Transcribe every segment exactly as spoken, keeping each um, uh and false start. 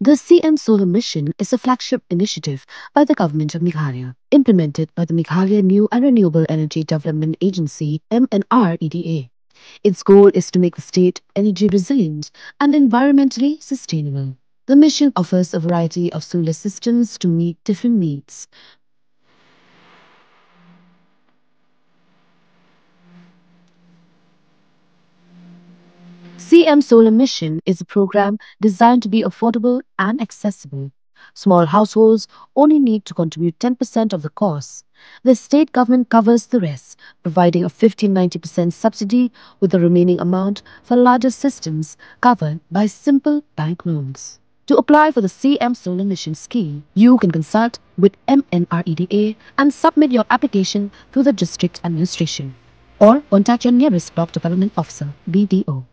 The C M Solar Mission is a flagship initiative by the Government of Meghalaya, implemented by the Meghalaya New and Renewable Energy Development Agency, M N R E D A. Its goal is to make the state energy resilient and environmentally sustainable. The mission offers a variety of solar systems to meet different needs. C M Solar Mission is a program designed to be affordable and accessible. Small households only need to contribute ten percent of the cost. The state government covers the rest, providing a fifty ninety percent subsidy, with the remaining amount for larger systems covered by simple bank loans. To apply for the C M Solar Mission scheme, you can consult with M N R E D A and submit your application through the district administration, or contact your nearest block development officer, B D O.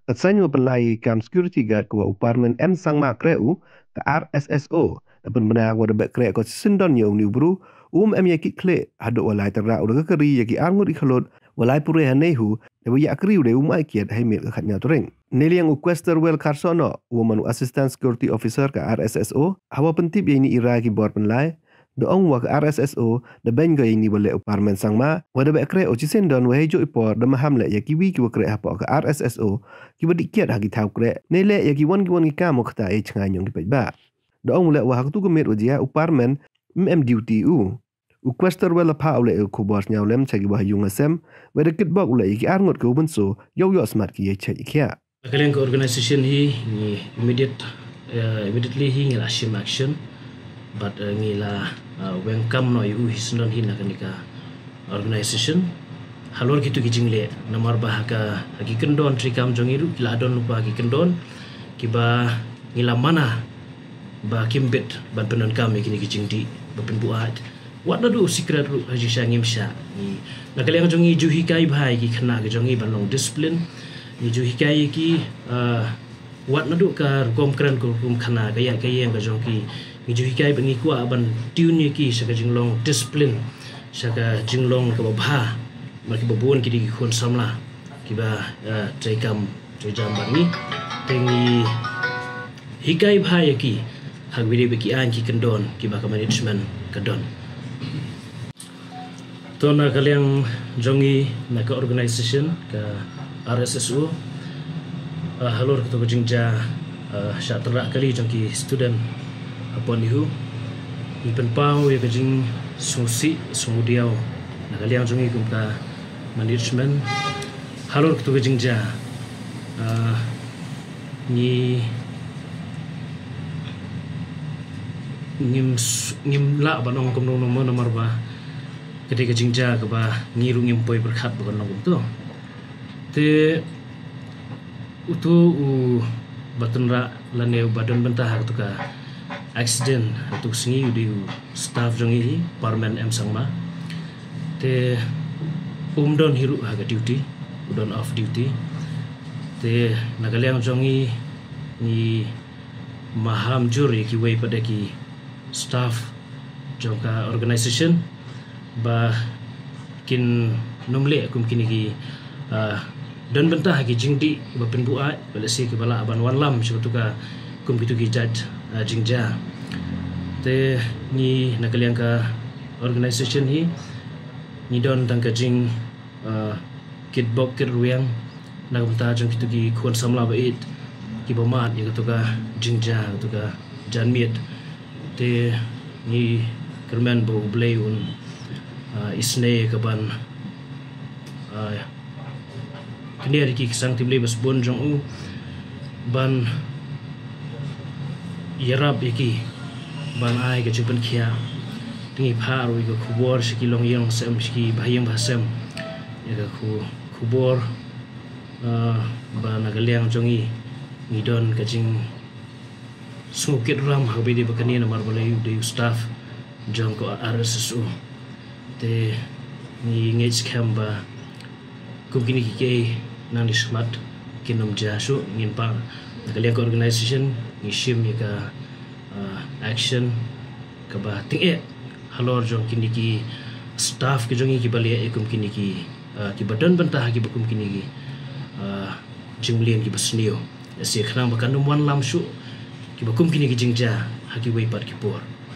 Ka saiñ wa pynlai kam security guard ka wa u Parmen M Sangma kreh u, ka R S S O da pynbna wa da beh kreh ko shisyndon ya u ni u bru, um em ya ki khleh haduh wa lai tyrra u da ka kari ya ki arngut i khalot wa lai pure ha nei hu, da wa ya kari u da um ai kiat hai mil ka khat nyaw turing. Neliang u Quester Well Karsono, u man u Assistant Security Officer ka R S S O, hawa pyntip ya ini ira ki bor pynlai, da ong wa ka R S S O da beng ga ini wa leh u Parmen Sangma, wa da beh kreh u shisyndon wa hei jo i por da maham leh ya ki wi ki wa kreh hapoh ka R S S O, ki wa dih kiat ha ki thaw kreh, ne leh ya ki wan ki wan ki kam wa kata e chngai nyong ki peit ba. Da ong leh wa ha katu ka miet wa jia u Parmen, M M duty u. U Quester Well la pha u leh u khubor sniaw lem cha ki wa ha yung ha sem, wa da kitbok u leh ya ki arngut ka u bynso, yow yow smat ki ya chek i khia. Ka liang ka organization hi ngi immediate, uh, immediately hi ngi la shim action, but uh, ngi la uh, weng kam no yu hi syndon hi na ka ni ka organization. Halor kitu ki jingleh, namar ba ha ka ha ki kyndon tri kam jong i ru ki la don lupa ki kyndon ki ba ngi la mana ba kim bit ban pyndonkam ya ki ni ki jingdih ba pynbuaid. Wat naduh u secret ruh ha jingsha ngim sha. Na ka liang jong ngi ju hikai bha ya ki khynnah ka jong ngi ban long discipline. Ngi ju hikai ya ki, uh, wat naduh ka rukom kren ka rukom khana ka ya ka yeng ka jong ki. Ngi ju hikai ba ngi kwah ban tune ya ki sha ka jinglong discipline, sha ka jinglong ka ba bha. Ba ki ba bun ki di ki khun samla ki ba, uh, trei kam trei jam bad ngi. Te ngi hikai bha ya ki ha ka bide ba ki aiñ ki kyndon ki ba ka management ka don. To na ka liang jong ngi na ka organization ka R S S O, uh, halor ka to ka jingja, uh, sha tyrra kali jong ki student, uh, pon ihu ngi pynpaw ya ka jing sngewsih sngewdiaw na ka liang jong ngi kum ka management halor ka to ka jingja, uh, ngi ngim ngim lah ban ong kumno kumno namar ba ka dei ka jingja ka ba ngi ruh ngim poi pyrkhat ba kan long kumto. Te utu u ba tynrah lane u ba don bynta ha katu ka accident ha tu ka sngi u dei u staff jong ngi hi Parmen M Sangma. Te um don hi ruh ha ka duty, u don off duty. Te na ka liang jong ngi ngi maham jur ya ki wei pat da ki staff jong ka organization ba kin nym leh kum kini ki, ah, don bynta ha ki jingdih ba pynbuaid ba lehse ki ba lah ban wanlam sha katu ka kum kitu ki jait, ah, jingja. Te ngi na ka liang ka organization hi ngi don tang ka jing, ah, kitbok kitrwiang na ka bynta jong kitu ki khun samla ba ïeit ki ba mad ïa katu ka jingja, katu ka janmiet. Te ngi kyrmen ba U Blei un, ah, isynei ka ban, ah, kyndiar ïa ki ki sangti Blei ba sbun jong u ban ïarap ïa ki ban ai ka jingpynkhiah. Te ngi phah ruh ïa ka khubor sha ki longïing longsem, sha ki bahaïing bahasem ïa ka khu- khubor, ah, ba na ka liang jong ngi ngi don ka jing sngewkit ram ha kaba ïadei bad kane namar balei u dei u staff jong ka R S S O. Te ngi ngeit skhem ba kum kine kiei kiei nangne shakhmat kin ym jia shuh. Ngin pan na ka liang ka organization ngi shim ïa ka, ah, action kaba tyngeh halor jong kine ki staff ki jong ngi kiba leh ïa kum kine ki, ah, kiba don bynta ha kiba kum kine ki, ah, jingmlien kiba sniew. Shisha khnang ba kan ym wanlam shuh kiba kum kine ki jingjia ha kiwei pat ki por.